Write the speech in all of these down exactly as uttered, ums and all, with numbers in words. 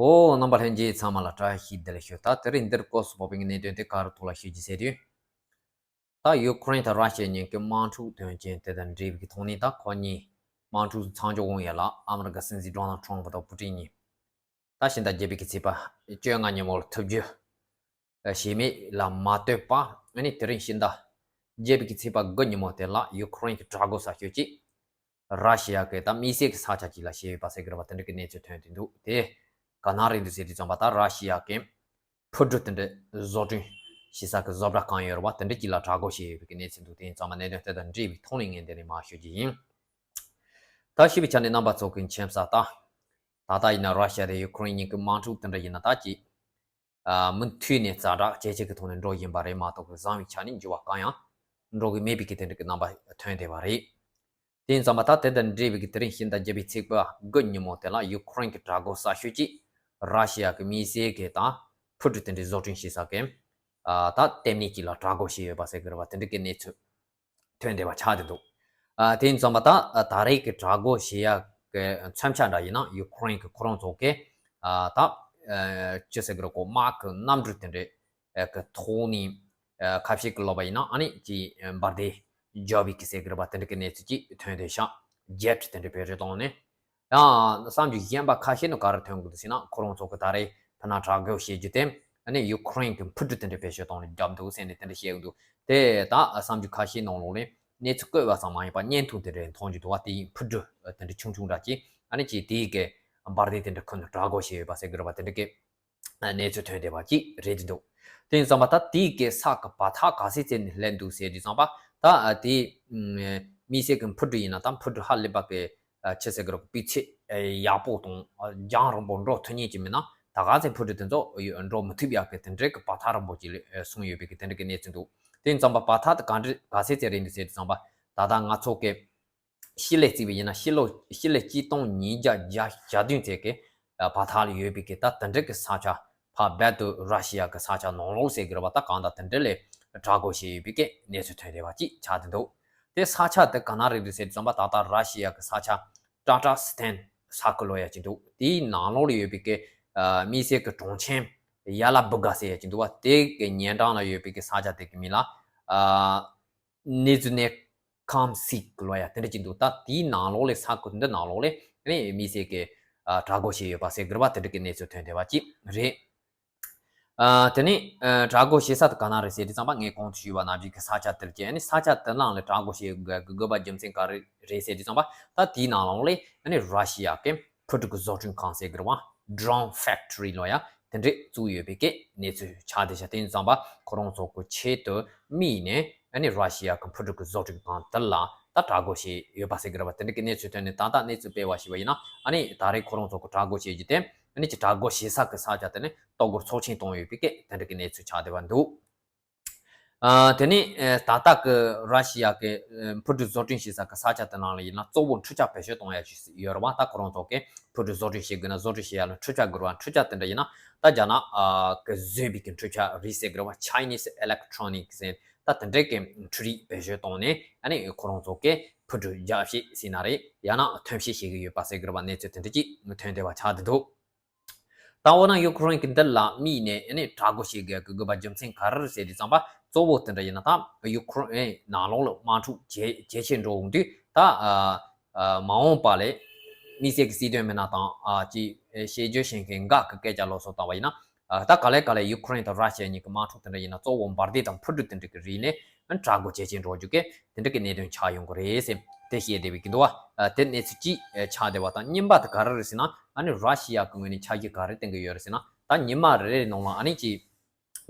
ཧོ། རྣམ་པ་ལྷན་རྒྱས་ཚང་མ་ལ་བཀྲ་ཤིས་བདེ་ལེགས་ཞུ། ད་དེ་རིང་འདིར་སྐོར་སུ་བབས་པའི་གནད་དོན་དེ་ག་རུ་ཐོག་ལ་ཞུ་རྒྱུ་ཟེར་དུས། ད་ཡུ་ཁུ་རེན་དང་ར་ཤི་ཡ་གཉིས་ཀྱི་དམག་འཁྲུག་དོན་རྐྱེན་དེ་དང་འབྲེལ་བའི་ཐོག་ནས། ད་ཁོ་གཉིས་དམག་འཁྲུག་མཚམས་འཇོག་འོང་ཡ་ལ་ཨ་མི་རི་ཀ་སྲིད་འཛིན་ཌོ་ནལ་ཊམ་པ་དང་པུ་ཏིན་གཉིས། ད་ཕྱི་ཟླ་བརྒྱད་པའི་གི་ཚེས་པ་བཅོ་ལྔ་ཉིན་མོར་ཐུག་རྒྱུ་བྱེད་མེད་ལ་མ་ལྟོས་པ། ཨ་ནི་དེ་རིང་ཕྱི་ཟླ་བརྒྱད་པའི་གི་ཚེས་པ་དགུ་ཉིན་མོ་དེ་ལ་ཡུ་ཁུ་རེན་གྱི་དྲག་རྒོལ་ས་ཁུལ་གྱི་ར་ཤི་ཡ་གི་ད་དམིགས་བསལ་གྱི་ས་ཆ་གཅིག་ལ་བྱས་ཡོད་པ་ཟེར་གི་རེད་པ། དེ་འདྲ་གི་གནས་ཚུལ་ཐོན་བསྡད་འདུག་དེ་ག་ན་རེད་འདུག་ཟེར་དུས་ཙམ་པ། ད་ར་ཤི་ཡ་གི་འཕུར་གྲུ་དེ་འདྲ་བཟོ་སྐྲུན་བྱེད་ས་གི་བཟོ་གྲྭ་གང་ཡོད་རེད་པ། དེ་འདྲ་གཅིག་ལ་དྲག་རྒོལ་བྱས་ཡོད་པའི་གི་གནས་ཚུལ་འདུག་དེ་ཡིན་ཙང་མ་གནད་དོན་དེ་དང་འབྲེལ་བའི་ཐོག་ནས་ངས་འདི་ནས་མར་ཞུ་རྒྱུ་ཡིན། ད་ཞུས་པའི་ཆ་ནས་རྣམ་པ་ཚོ་གི་མཁྱེན་གསལ་ལྟར། ད་ལྟ་ཡིན་ན་ར་ཤི་ཡ་དང་ཡུ་ཁུ་རེན་གཉིས་ཀྱི་དམག་འཁྲུག་དེ་འདྲ་ཡིན་ན་ད་ཅིག་ཨ། མུ་མཐུད་ནས་ཛ་དྲག་ཇེ་ཆེ་གི་ཐོག་ནས་འགྲོ་བཞིན་པ་རེད་མ་གཏོགས་གི་བཟང་བའི་ཆ་ནས་འགྱུར་བ་གང་ཡང་འགྲོ་གི་མེད་པའི་གི་དེ་འདྲ་གི་རྣམ་པ་ཐོན་བསྡད་པ་རེད། དེ་ཡིན་ཙང་མ། ད་དེ་དང་འབྲེལ་བའི་གི་དེ་རིང་ཕྱི་ཟླ་བརྒྱད་པའི་ཚེས་པ་དགུ་ཉིན་མོ་དེ་ལ་ཡུ་ཁུ་རེན་གྱི་དྲག་རྒོལ་ས་ཁུལ་གྱི་ར་ཤི་ཡ་གི་དམིགས་བསལ་གྱི་ད་འཕུར་གྲུ་དེ་འདྲའི་བཟོ་སྐྲུན་བྱེད་ས་གི་ཨ། ད་ལྟེ་གནས་གཅིག་ལ་དྲག་རྒོལ་བྱས་ཡོད་པ་ཟེར་གི་རེད་པ། དེ་འདྲ་གི་གནས་ཚུལ་ཐོན་བསྡད་པ་ཆགས་བསྡད་འདུག་ཨ། དེ་ཡིན་ཙང་མ། ད་ད་རེས་ཀྱི་དྲག་རྒོལ་བྱེད་ཡ་གི་མཚོན་ཆ་འདྲ་ཡིན་ན་ཡུ་ཁུ་རེན་གྱི་ཁོ་རང་ཚོ་གི་ཨ། ད་ཨ། ཅི་ཟེར་གི་རེད་གོ། དམག་གི་གནམ་གྲུ་དེ་འདྲའི་ཨ། གི་ཐོག་ནས་ཨ། ཁ་ཤས་ཀྱིས་ལབ་པ་ཡིན་ན། ཨ་ནི་ཅིག་འབར་མདེལ་རྒྱག་པའི་གི་ཟེར་གི་རེད་པ། དེ་འདྲ་གི་གནས་ཚུལ་ཅིག་ཐོན་བསྡད་ཤག་ཇེཊ་དེ་འདྲ་བེད་སྤྱོད་བཏང་ནས། ཡང་བསམ་རྒྱུ་གཞན་པ་ཁ་ཤས་ནི་ག་རེ་ཐོན་གི་འདུག་ཟེར་ན། ཁོ་རང་ཚོ་གི་ད་རེས་ཕ་ན་དྲག་རྒོལ་བྱེད་རྒྱུ་དེ་ཨ་ནི་ཡུ་ཁུ་རེན་གྱི་འཕུར་གྲུ་དེ་འདྲ་བེད་སྤྱོད་བཏང་ནས་བརྒྱབ་འདུག་ཟེར་ནས་དེ་འདྲ་བཤད་གི་འདུག་དེ་ད་བསམ་རྒྱུ་ཁ་ཤས་ནང་ལོགས་ནས་གནས་ཚུལ་བཀོད་པ་ཙམ་མ་ཡིན་པ་བརྙན་ཐུང་དེ་འདྲ་མཐོང་རྒྱུ་འདུག་པ། དེ་ཡིན་འཕུར་གྲུ་དེ་འདྲ་ཆུང་ཆུང་འདྲ་ཅིག་ཨ་ནི་ཅིག་དེའི་གི་འབར་མདེལ་དེ་འདྲ་ཁུར་ནས་དྲག་རྒོལ་བྱས་ཡོད་པ་ཟེར་གི་རེད་པ། དེ་འདྲ་གི་གནས་ཚུལ་ཐོན་བསྡད་པ་ཅིག་རེད་འདུག་དེ་ཡིན་ཙང་མ། ད་དེའི་གི་ས་གི་བར་ཐག་ག་ཚོད་ཙམ་ནས་སླེབས་འདུག་ཟེར་དུས་ཙམ་པ། ད་དེ་དམིགས་བསལ་གི་འཕུར་གྲུ་ཡིན་ན་ད་འཕུར་གྲུ་ཧ་ལས་པ་གི་ཨ། ཅི་ཟེར་གི་རེད། སྤུས་ཚད་ཡག་པོ་དང་རྒྱང་རིང་པོ་འགྲོ་ཐུབ་མཁན་ཅིག་མིན་ན། ད་ག་ཚོད་འཕུར་གྲུ་དེ་ཚོ་འགྲོ་མི་ཐུབ་ཡག་གི་དེ་འདྲའི་གི་བར་ཐག་རིང་པོ་ཅིག་ལ་སོང་ཡོད་པའི་གི་དེ་འདྲའི་གི་གནས་ཚུལ་འདུག་དེ་ཡིན་ཙང་མ། བར་ཐག་དེ་ག་འདྲ་ག་ཚོད་ཙམ་རེད་འདུག་ཟེར་དུས་ཙམ་པ། ད་ལྟ་ང་ཚོ་གི་ཕྱི་ལ་བརྩིས་པ་ཡིན་ན། ཕྱི་ལོ་ཕྱི་ལོ་གཅིག་སྟོང་ཉིས་བརྒྱ་བརྒྱད་ཅུ་གྱ་བདུན་ཙམ་གི་བར་ཐག་ལ་ཡོད་པའི་གི་ད་དེ་འདྲའི་གི་ས་ཆ། ཕར་རྦད་དེ་ར་ཤི་ཡ་གི་ས་ཆ་ནང་ལོགས་ཟེར་གི་རེད་པ། ད་གང་ལྟར་དེ་འདྲ་ལ་དྲག་རྒོལ་བྱས་ཡོད་པའི་གི་གནས་ཚུལ་ཐོན་བསྡད་པ་ཅིག་ཆགས་བསྡད་འདུག་དེ་ས་ཆ་དེ་ག་ན་རེད་འདུག་ཟེར་དུས་ཙམ་པ། ད་ལྟ་ར་ཤི་ཡ་གི་ས་ཆ་ཊ་ཊ་སི་ཐན་ས་ཁུལ་ལབ་ཡ་ཅིག་འདུག་དེའི་ནང་ལོགས་ལ་ཡོད་པའི་གི་ཨ། དམིགས་བསལ་གི་གྲོང་ཁྱེར་ཡ་ལ་བུ་ག་ཟེར་ཡ་ཅིག་འདུག་པ། དེ་གི་ཉེ་འགྲམ་ལ་ཡོད་པའི་གི་ས་ཆ་དེ་གི་མིང་ལ་ཨ། ནེ་ཛུ་ནེ་ཁམ་སི་ལབ་ཡ་དེ་འདྲ་ཅིག་འདུག་ད་དེའི་ནང་ལོགས་ལ། ས་ཁུལ་འདི་ནང་ལོགས་ལ་ནི་དམིགས་བསལ་གྱི་ཨ། དྲག་རྒོལ་བྱས་ཡོད་པ་ཟེར་གི་རེད་པ། དེ་འདྲ་གི་གནས་ཚུལ་ཐོན་བསྡད་པ་ཅིག་རེད། ཨ། དེ་ནས་ཨ། དྲག་རྒོལ་བྱེད་ས་དེ་ག་ན་རེད་ཟེར་དུས་ཙམ་པ། ངས་གོང་དུ་ཞུས་པ་ནང་བཞིན་གྱི་ས་ཆ་དེར་གྱི་ཨ་ནི་ས་ཆ་དེ་ནང་ལ་དྲག་རྒོལ་བྱེད་དགོས་པའི་རྒྱུ་མཚན་ག་རེ་རེད་ཟེར་དུས་ཙམ་པ། ད་དེའི་ནང་ལོགས་ལ་ཨ་ནི་ར་ཤི་ཡ་གི་འཕུར་གྲུ་གི་བཟོ་སྐྲུན་ཁང་ཟེར་གི་རེད་པ། Drone Factory ལབ་ཡ་དེ་འདྲ་བཙུགས་ཡོད་པའི་གི་གནས་ཚུལ་ཆགས་བསྡད་ཤག་དེ་ཡིན་ཙང་པ། ཁོ་རང་ཚོ་གི་ཆེད་དུ་དམིགས་ནས་ཨ་ནི་ར་ཤི་ཡ་གི་འཕུར་གྲུ་གི་བཟོ་སྐྲུན་ཁང་དེ་ལ་ད་དྲག་རྒོལ་བྱས་ཡོད་པ་ཟེར་གི་རེད་པ། དེ་འདྲ་གི་གནས་ཚུལ་ཐོན་ནས། ད་ལྟ་གནས་ཚུལ་སྤེལ་བ་ཞིག་པ་ཡིན་ན། ཨ་ནི་ད་རེས་ཁོ་རང་ཚོ་གི་དྲག་རྒོལ་བྱས་རྒྱུ་དེ་ཨ་ནི་ཅིག་དྲག་རྒོལ་བྱེད་ས་གི་ས་ཆ་དེ་ནི་གཏོར་རྒོལ་ཚབས་ཆེན་བཏང་ཡོད་པའི་གི་དེ་འདྲ་གི་གནས་ཚུལ་ཆགས་བསྡད་པ་འདུག་ཨ། དེ་ནས་ཨ། ད་ལྟ་གི་ར་ཤི་ཡ་གི་ཨ། འཕུར་གྲུ་བཟོ་སྐྲུན་བྱེད་ས་གི་ས་ཆ་དེ་ནང་ལ་ཡིན་ན། གཙོ་བོ་འཕྲུལ་ཆས་བེད་སྤྱོད་གཏོང་ཡ་ཞིག་ཡོད་རེད་པ། ད་ཁོ་རང་ཚོ་གི་འཕུར་གྲུ་བཟོ་སྐྲུན་བྱེད་དགོས་ན། བཟོ་སྐྲུན་བྱེད་ཡ་ལ་འཕྲུལ་ཆས་དགོས་རེད་པ། འཕྲུལ་ཆས་དེ་འདྲ་ཡིན་ན་ད་རྒྱ་ནག་ཨ། གི་བཟོས་པའི་གི་འཕྲུལ་ཆས་རིགས་ཟེར་གི་རེད་པ། Chinese Electronics ཟེར། ད་དེ་འདྲའི་གི་འཕྲུལ་རིགས་བེད་སྤྱོད་བཏང་ནས་ཨ་ནི་ཁོ་རང་ཚོ་གི་འཕུར་གྲུ་རྒྱག་བྱེད་ཟེར་ན་རེད། ཡང་ན་ཐོན་སྐྱེད་བྱེད་ཀྱི་ཡོད་པ་ཟེར་གི་རེད་པ། གནས་ཚུལ་དེ་འདྲ་ཅིག་ཐོན་བསྡད་པ་ཆགས་བསྡད་འདུག་ད་འོ་ན་ཡུ་ཁུ་རེན་གྱིས་འདི་ལ་དམིགས་ནས་ཨ་ནི་དྲག་རྒོལ་བྱེད་དགོས་ཀྱི་དགོས་པ་རྒྱུ་མཚན་ག་རེ་རེད་ཟེར་དུས་ཙམ་པ། གཙོ་བོ་དེ་འདྲ་ཡིན་ན། ད་ཡུ་ཁུ་རེན་ནང་ལོགས་ལ་དམག་འཁྲུག་ཇེ་ཇེ་ཆེ་འགྲོ་འོང་དུས། ད་ཨ་ཨ་མ་འོངས་པ་ལ་དམིགས་བསལ་གྱི་སྲིད་དོན་མི་སྣ་དང་ཨ་ཅིག་ཤེས་རྒྱུ་ཤེས་མཁན་འགས་ཀྱི་སྐད་ཆ་ལ་སོགས་བཏང་བ་ཡིན་ན། ཨ་ད་ག་ལེ་ག་ལེ་ཡུ་ཁུ་རེན་དང་ར་ཤི་ཡ་གཉིས་ཀྱི་དམག་འཁྲུག་དེ་འདྲ་ཡིན་ན། གཙོ་བོ་འབར་མདེལ་དང་འཕུར་གྲུ་དེ་འདྲ་གི་རིགས་ལ་དྲག་རྒོལ་ཇེ་ཆེ་འགྲོ་རྒྱུ་གི་དེ་འདྲ་གི་གནད་དོན་ཆགས་ཡོང་གི་རེད་ཟེར་དེ་བཤད་བསྡད་པའི་གི་འདུག་བ། ཨ་དེ་གནས་ཚུལ་གཅིག་ཨ་ཆགས་བསྡད་པ་དང་། གཉིས་པ་དེ་ག་རེ་རེད་ཟེར་ན། ཨ་ནི་ར་ཤི་ཡ་གི་ངོས་ནས་ཆ་རྒྱུས་ག་རེ་བསྟན་གི་ཡོད་རེད་ཟེར་ན། ད་ཉི་མ་རེ་རེ་ནང་ལ་ཨ་ནི་ཅིག་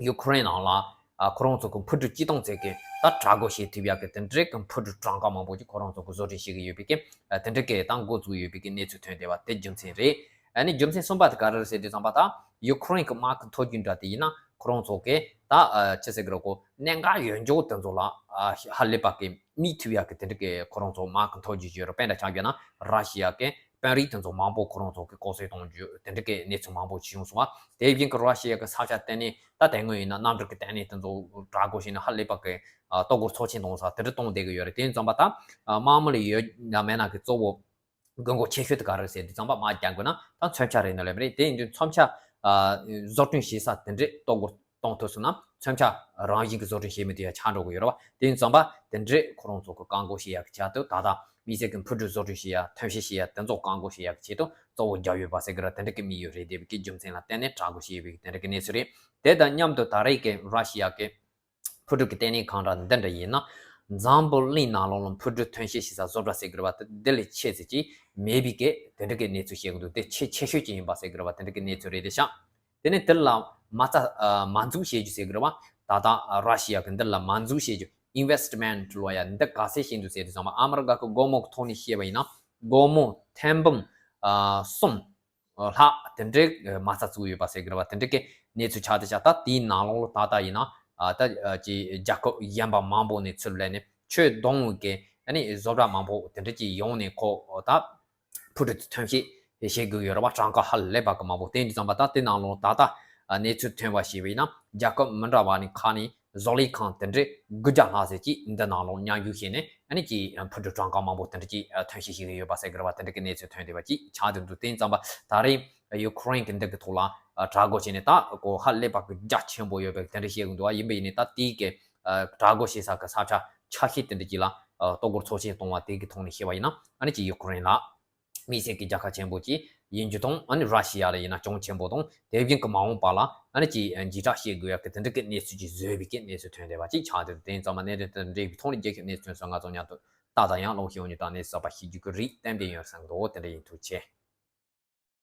ཡུ་ཁུ་རེན་ནང་ལ་ཨ་ཁོ་རང་ཚོ་གི་འཕུར་གྲུ་སྤྱི་སྟོང་ཙམ་གི་ད་དྲག་རྒོལ་བྱེད་ཐུབ་ཡག་གི་དེ་འདྲའི་གི་འཕུར་གྲུ་གྲངས་ཀ་མང་པོ་ཅིག་ཁོ་རང་ཚོ་གི་བཟོ་སྐྲུན་བྱེད་གི་ཡོད་པའི་གི་ཨ་དེ་འདྲའི་གི་ད་འགོ་བཙུགས་ཡོད་པའི་གི་གནས་ཚུལ་ཐོན་བསྡད་པ་དེ་རྒྱུ་མཚན་རེད། ཨ་ནི་རྒྱུ་མཚན་གསུམ་པ་དེ་ག་རེ་རེད་ཟེར་དུས་ཙམ་པ། ད་ཡུ་ཁུ་རེན་གི་དམག་གི་མཐོ་རྒྱུགས་འདྲ་དེ་ཡིན་ན། ཁོ་རང་ཚོ་གི་ད་ཨ་ཅི་ཟེར་གི་རེད་གོ། གནད་འགག་ཡོད་འཇོག་དེ་ཚོ་ལ་ཨ་ཧ་ལས་པ་གི་དམིགས་ཐུབ་ཡག་གི་དེ་འདྲ་གི་ཁོ་རང་ཚོ་དམག་གི་མཐོ་རྒྱུགས་ཡོད་རེད། དཔེ་འདྲ་ཆ་བཞག་ན་ར་ཤི་ཡ་གི་དཔོན་རིགས་དེ་ཚོ་མང་པོ་ཁོ་རང་ཚོ་གི་ལྐོག་གསོད་གཏོང་རྒྱུ་དེ་འདྲ་གི་གནས་ཚུལ་མང་པོ་ཅིག་བྱུང་སོང་བ། དེ་བཞིན་གི་ར་ཤི་ཡ་གི་ས་ཆ་ལྟེ་གནས། ད་དེ་སྔོན་ཡིན་ན་གནམ་གྲུ་གི་ལྟེ་གནས་དེ་ཚོ་དྲག་རྒོལ་བྱས་ནས་ཧ་ལས་པ་གི་ཨ་གཏོར་རྒོལ་ཚབས་ཆེན་གཏོང་ས་དེ་འདྲ་གཏོང་བསྡད་གི་ཡོད་རེད། དེ་ཡིན་ཙམ་པ་ད་ཨ་དམག་མི་ལ་ཡོད་ན་མེད་ན་གི་གཙོ་བོ་ དགོས་མཁོ་ཆེ་ཤོས་དེ་ག་རེ་རེད་ཟེར་དུས་ཙམ་པ་མར་རྒྱག་དགོས་ན་ད་མཚོན་ཆ་རེད་ནི་ལབ་རེད། དེ་ཡིན་དུས་མཚོན་ཆ་ཨ་བཟོ་སྐྲུན་བྱེད་ས་དེ་འདྲས་གཏོར་རྒོལ་གཏོང་ཐུབ་སོང་ན་མཚོན་ཆ་རང་བཞིན་གྱི་བཟོ་སྐྲུན་བྱེད་མི་དེ་ཡང་ཆག་འགྲོ་གི་ཡོད་རེད་བ། དེ་ཡིན་ཙམ་པ་དེ་འདྲས་ཁོ་རང་ཚོ་གི་བཀག་འགོག་བྱེད་ཡག་གི་ཆེད་དུ་ད་ལྟ་དམིགས་བསལ་གྱི་འཕུར་གྲུ་བཟོ་སྐྲུན་བྱེད་ཡ་ཐོན་སྐྱེད་བྱེད་ཡ་དེ་ཚོ་བཀག་འགོག་བྱེད་ཡག་གི་ཆེད་དུ་གཙོ་བོ་རྒྱབ་ཡོད་པ་ཟེར་གི་རེད། དེ་འདྲ་གི་དམིགས་ཡུལ་རེད། དེ་བའི་གི་རྒྱུ་མཚན་ལ་བརྟེན་ནས་དྲག་རྒོལ་བྱས་ཡོད་པའི་གི་དེ་འདྲ་གི་གནས་ཚུལ་རེད། དེ་དང་མཉམ་དུ་ད་རེས་ཀྱི་ར་ཤི་ཡ་གི་འཕུར་གྲུ་གི་ལྟེ་གནས་གང་འདྲ་འདི་འདྲ་ཡིན་ན། འཛམ་བུ་གླིང་ནང་ལོགས་ལ་འཕུར་གྲུ་ཐོན་སྐྱེད་བྱེད་ས་བཟོ་གྲྭ་ཟེར་གི་རེད་བ། དེ་འདི་ལས་ཆེ་ཙམ་ཅིག་མེད་པའི་གི་དེ་འདྲ་གི་གནས་ཚུལ་བཤད་གི་འདུག་དེ་ཆེས་ཆེ་ཤོས་ཅིག་ཡིན་པ་ཟེར་གི་རེད་བ། དེ་འདྲ་གི་གནས་ཚུལ་རེད་དེ་ཤག་དེ་ནས་དེ་ལ་མ་རྩ་ཨ་མ་འཛུགས་བྱེད་རྒྱུ་ཟེར་གི་རེད་བ། ད་ལྟ་ར་ཤི་ཡ་གི་འདི་ལ་མ་འཛུགས་བྱེད་རྒྱུ་investment་ལོ་ཡ་འདི་ག་ཚད་བྱེད་འདུག་ཟེར་དུས་ཙམ་པ་ཨ་མི་རི་ཀ་གི་སྒོར་མོ་གི་ཐོག་ནས་བཤད་པ་ཡིན་ན་སྒོར་མོ་ཐེར་འབུམ་ཨ་གསུམ་ལྷག་དེ་འདྲའི་མ་རྩ་བཙུགས་ཡོད་པ་ཟེར་གི་རེད་བ། དེ་འདྲའི་གི་གནས་ཚུལ་ཆགས་བསྡད་ཤག་ད་དེའི་ནང་ལོགས་ལ་ད་ལྟ་ཡིན་ན་ཨ་ད་ཨ་ཅི་རྒྱལ་ཁབ་གཞན་པ་མང་པོ་ནས་ཚུར་སླེབས་ནས་ཆོས་དོང་གི་ཨ་ནི་བཟོ་གྲྭ་མང་པོ་དེ་འདྲ་ཅིག་ཡོང་ནས་ཁོ་ད་འཕུར་གྲུ་ཐོན་སྐྱེད་བྱེད་དགོས་ཡོད་རེད་བ། གྲངས་ཀ་ཧ་ལས་པ་གི་མང་པོ། དེ་འདྲ་ཙམ་པ་ད་དེ་ནང་ལོགས་ད་ལྟ་གནས་ཚུལ་ཐོན་པ་ཞིག་ཡིན་ན་རྒྱལ་ཁབ་མི་འདྲ་བ་ནས་ཁ་ནས་བཟོ་ལས་ཁང་དེ་འདྲའི་དགུ་བརྒྱ་ལྷག་ཙམ་ཅིག་འདི་ནང་ལོགས་མཉམ་ཞུགས་བྱས་ནས་ཨ་ནི་ཅིག་འཕུར་གྲུ་གྲངས་ཀ་མང་པོ་དེ་འདྲ་ཅིག་ཐོན་སྐྱེད་བྱེད་ཀྱི་ཡོད་པ་ཟེར་གི་རེད་བ། དེ་འདྲ་གི་གནས་ཚུལ་ཐོན་བསྡད་པ་ཅིག་ཆགས་བསྡད་འདུག་དེ་ཙམ་པ་ད་རེས་ཡུ་ཁུ་རེན་གྱི་འདི་གི་ཐོག་ལ་དྲག་རྒོལ་བྱས་ནས་ད་གོ་ཧ་ལས་པ་གི་རྒྱ་ཆེན་པོ་ཡོད་པའི་དེ་འདྲ་བཤད་གི་འདུག་བ། ཡིན་པ་ཡིན་ནའི་ད་དེའི་གི་དྲག་རྒོལ་བྱེད་ས་གི་ས་ཆ་ཆ་ཤས་དེ་འདྲ་ཅིག་ལ་གཏོར་རྒོལ་ཚོགས་ཆེན་གཏོང་བ་དེ་གི་ཐོག་ནས་བཤད་པ་ཡིན་ན་ཨ་ནི་ཅིག་ཡུ་ཁུ་རེན་ལ། དམིགས་བསལ་གྱི་རྒྱལ་ཁབ་ཆེན་པོ་ཅིག་ཡིན་རྒྱུ་དང་ཨ་ནི་ར་ཤི་ཡ་ལ་ཡིན་ན་གྱོང་ཆེན་པོ་དང་དེ་བཞིན་གྱི་མ་འོངས་པ་ལ་ཨ་ནི་ཅིག་འཇིགས་སྐྲག་བྱེད་དགོས་ཡག་གི་དེ་འདྲ་གི་གནས་ཚུལ་ཅིག་བཟོས་པའི་གི་གནས་ཚུལ་ཐོན་བསྡད་པ་ཅིག་ཆགས་འདུག་དེ་ཙམ་པ་གནད་དོན་དེ་འདྲའི་ཐོག་ནས་རྒྱལ་ཁབ་གནས་ཚུལ་སོགས་ང་ཚོ་མཉམ་དུ་ལྟ་དང་ཡང་ཀློག་ཤེས་ཡོང་རྒྱུ་དང་གནས་ཚུལ་གསར་པ་ཤེས་རྒྱུ་གི་རིགས་གཏན་འབེབས་ཡོད་བསམ་གི་འདུག་དེ་འདྲ་ཡིན། ཐུགས་རྗེ་ཆེ།